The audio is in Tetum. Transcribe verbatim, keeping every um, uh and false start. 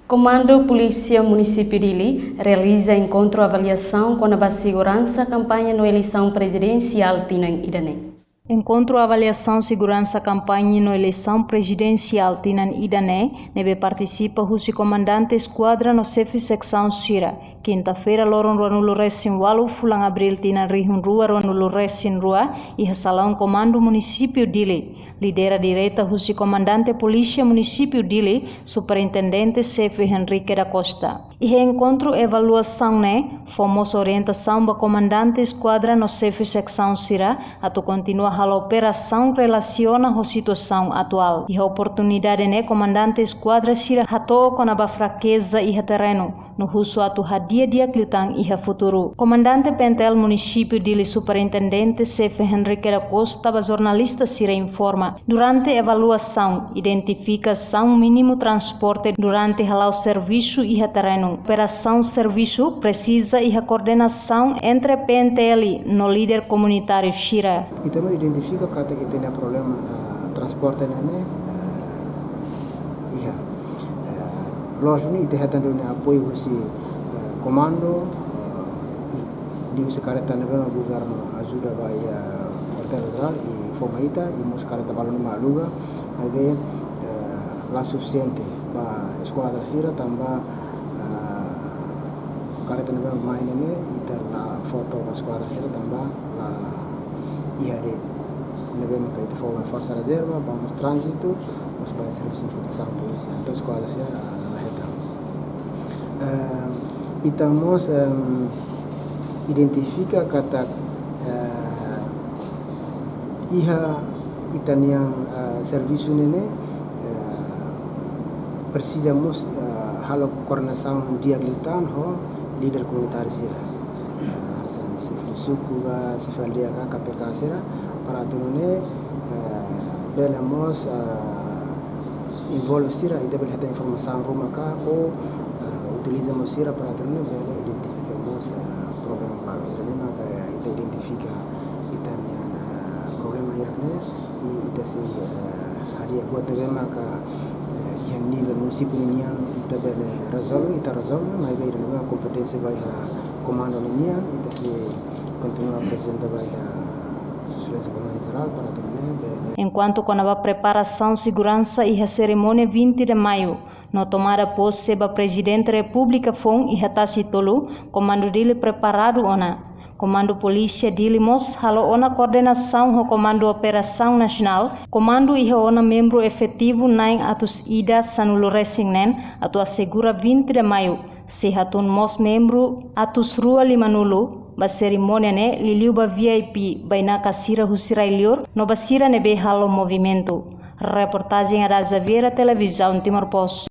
Komandu Polísia Munisípiu Dili realiza enkontru avaliasaun kona-ba seguransa kampaña no eleisaun prezidensiál tinan ida-ne'e. Enkontru avaliasaun seguransa kampaña no eleisaun prezidensiál tinan ida-ne'e, ne'ebé partisipa husi komandante eskuadra no xefe seksaun sira, kinta-feira loron ruanulu-resin-ualu fulan Abríl tinan rihun rua ruanulu-resin-rua, iha salaun Komandu Munisípiu Dili, lidera direta husi Komandante Polísia Munisípiu Dili, Superintendente Xefe Henrique da Costa. Iha enkontru avaliasaun ne'e, fó mós orientasaun ba komandante eskuadra no xefe seksaun sira, atu kontinua halo operasaun relasiona ho situasaun atuál. Iha oportunidade ne'e, komandante eskuadra sira hato'o kona-ba frakeza iha terrenu, no husu atu hadi'a di'ak liután iha futuru. Komandante P N T L Munisípiu Dili, Superintendente Xefe Henrique da Costa ba jornalista sira informa, durante avaliasaun, identifikasaun mínimu transporte durante hala'o servisu iha terrenu. Operasaun servisu presiza iha koordenasaun entre P N T L no líder komunitáriu sira. Ita mós identifika katak ita-nia problema, ah, transporte ne'e, ah, iha. Ah, loos duni ita hetan duni apoiu husi, ah, komandu, ah, i, liuhusi kareta ne'ebé mak governu ajuda ba iha kuartél jerál, i fó mai ita, i mós kareta balun ne'ebé aluga, maibé, ah, la sufisiente ba eskuadra sira tanba, ah, kareta ne'ebé mai ne'e, ita la fó to'o ba eskuadra sira tanba la iha de'it. Ne'ebé maka ita fó ba forsa rezerva, ba mós tránzitu, mós ba servisu informasaun polísia. Entaun eskuadra sira la hetan. Ehm, ita mós, ehm, identifika katak, eh, iha ita-nian, eh, servisu ne'e, eh, presiza mós, eh, halo koordenasaun di'ak liután ho líder komunitáriu sira. Eh, hanesan xefe suku ka, xefe aldeia ka, K P K sira, para atu nune'e, eh, bele mós, eh, envolve sira, ita bele hetan informasaun ruma ka, ou, eh, utiliza mós sira para atu nune'e bele identifika mós, eh, problema balu. Ida-ne'e maka, eh, ita identifika ita-nian, eh, problema hirak ne'e, i ita sei, eh, hadi'a buat ne'ebé maka, eh, iha nivel munisípiu nian ita bele rezolve, ita rezolve, maibé ida-ne'ebé kompeténsia ba iha komandu nian, ita sei kontinua aprezenta ba iha Sua Exelénsia Komandante Jerál para atu nune'e bele. Enkuantu kona-ba preparasaun seguransa iha serimónia vinte de Maio, no tomada pose ba Prezidente Repúblika foun iha Tasitolu, Komandu Dili preparadu ona. Komandu Polísia Dili mós halo ona koordenasaun ho Komandu Operasaun Nasionál, komandu iha ona membru efetivu na'in atus ida sanulu-resin-neen atu asegura vinte de Maio, sei hatún mós membru atus rua limanulu ba serimónia ne'e, liuliu ba V I P, bainaka sira husi rai-liur, no ba sira ne'ebé halo movimentu. Reportajen Ada Xaviera, Televizaun Timor Post.